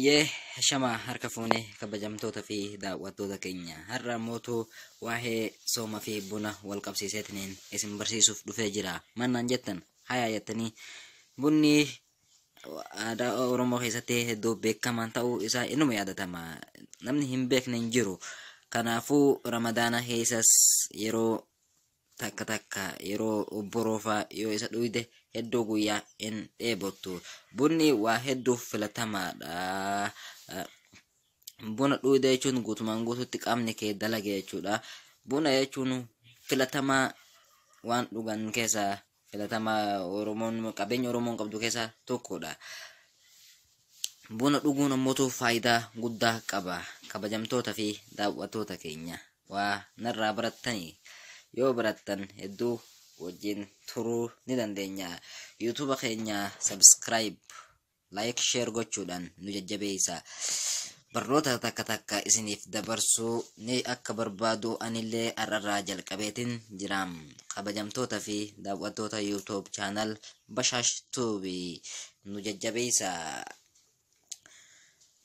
Hayyee shama harka fuunee kabajamtoota fi daawwattoota keenya har'a mootuu waa'ee sooma fi buna wal qabsiiseetiniin isin barsiisuuf dhufee jira. Mannaan jettan hayaa jettanii bunni aadaa Oromoo keessatti hedduu beekamaan ta'uu isaa inuma yaadatama. Namni hin beekne hin jiru. Kanaafuu Ramadaana keessas yeroo takka takka yeroo obboroo yoo isa dhuyde hedduu guyyaa hin dheebottu. Bunni waa hedduuf filatamaadha. Buna dhuyde jechuun guutumaan guututti qaamni kee dalage jechuudha. Buna jechuun filatamaa waan dhugan keessaa filatamaa Oromoon qabeenya Oromoon qabdu keessaa tokkodha. Buna dhuguun ammoo faayidaa guddaa qaba. Kabajamtoota fi daawwattoota keenya waa narraa barattanii yoo barattan hedduu wajjin turuu ni dandeenya. YouTube keenya subscribe, like, share gochuudhaan nu jajjabeessa. Barnoota takka takka isiniif dabarsuu ni akka barbaadu anillee har'arraa jalqabeetiin jiraam. Kabajamtoota fi daawwattoota YouTube channel Bashaash Tube nu jajjabeessa.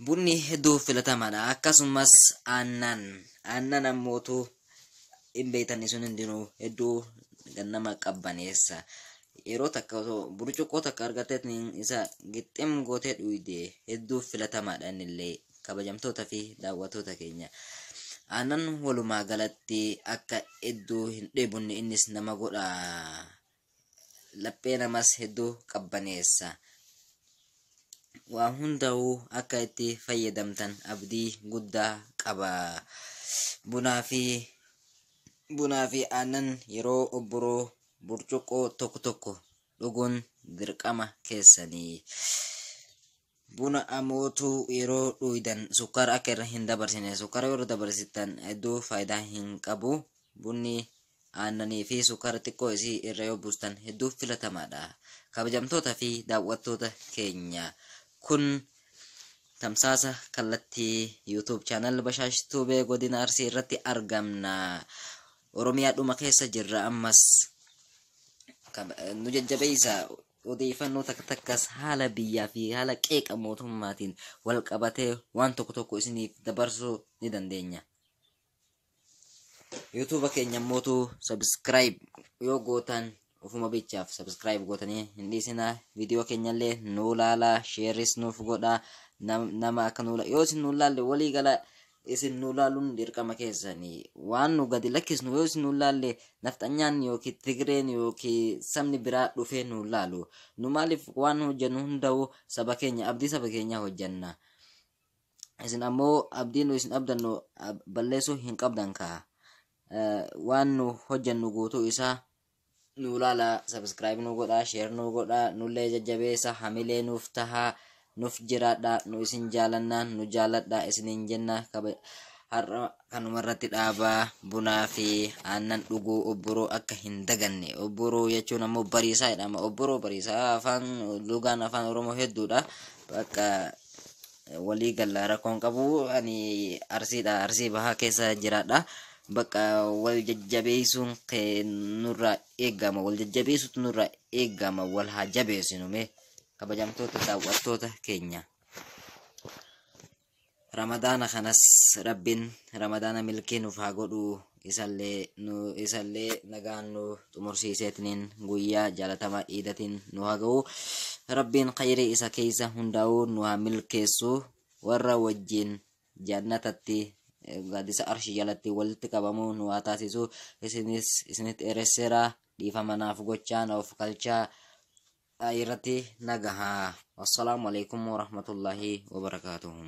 Bunni hedduu filatamaadha. Akkasumas aannan. Aannan ammootu hin beektan isin hundinuu hedduu gannama qabbaneessa. Yeroo takka osoo burcuqqoo takka argatteetiin isa gixxim gootee dhuyde hedduu filatamaadha innillee kabajamtoota fi daawwattoota keenya. Aannan walumaa galatti akka hedduu hin dheebonne innis nama godha. Laphee namas hedduu qabbaneessa. Waa hundaa'uu akka itti fayyadamtan abdii guddaa qaba. Bunaa fi aannan yeroo obboroo burcuqqoo tokko tokko dhuguun dirqama keessanii. Buna ammootu yeroo dhuydan sukkaara akka irra hin dabarsine. Sukkaara yeroo dabarsitan hedduu faayidaa hin qabu. Bunni aannanii fi sukkaara xiqqoo isii irra yoo buustan hedduu filatamaadha. Kabajamtoota fi daawwattoota keenya kun tamsaasa kallattii YouTube channel Bashaash Tube godina Arsii irratti argamna. Oromiyaa dhuma keessa jirra ammas. Nu jajjabeessa odeeffannoo takka takkas haala biyyaa fi haala qeeqa mootummaatiin wal qabatee waan tokko tokko isiniif dabarsuu ni dandeenya. YouTube keenya mootuu subscribe yoo gootan ofuma bichaaf subscribe gootanii hin dhiisinaa. Viidiyoo keenyallee nuu laalaa, shareis nuuf godhaa. Nama akka nuu yoo isin nuu laalle walii gala isin nuu laaluun dirqama keessanii waan nu gadi lakkisnu yoo isin nuu laalle nafxanyaan yookiin Tigreen yookiin sabni biraa dhufee nuu laalu. Nu maaliif waan hojjennu hunda'u saba keenya abdii saba keenyaa hojjenna. Isin ammoo abdii nu isin abdannu balleessuu hin qabdan kaa. Waan nu hojjennu guutuu isaa nu laala, subscribe nu godhaa, share nu godhaa, nullee jajjabeessa, hamilee nuuf tahaa, nuuf jiraadha, nu isin jaalannaa, nu jaaladha isiniin jenna. Har'a kanumarratti dhaabaa. Bunaa fi aannan dhuguu obboroo akka hin daganne. Obboroo jechuun ammoo bariisaa jedhama. Obboroo bariisaa afaan lugaan afaan Oromoo hedduudha. Bakka walii galla rakkoon qabu ani Arsiidha, Arsii Bahaa keessa jiraadha. Bakka wal jajjabeessuun nurraa eegama, wal jajjabeessuutu nurraa eegama, wal haa jabeessinu mee kabajamtoota daawwattoota keenya. Ramadaana kanas Rabbiin Ramadaana milkii nuuf haa godhu, isallee nu isallee nagaan nu xumursiiseetiniin guyyaa jaalatama iidatiin nu haa ga'u. Rabbiin khayrii isa keessa hundaa'uu nu haa milkeessu, warra wajjin jannatatti gaaddisa arshii jalatti walitti qabamuu nu haa taasisu. Isinis isinitti dheeresseera, dhiifama naaf gochaa na of kalchaa irratti nagahaa. Wassalaamu alaikum warahmatullaahi wabarakaatuhu.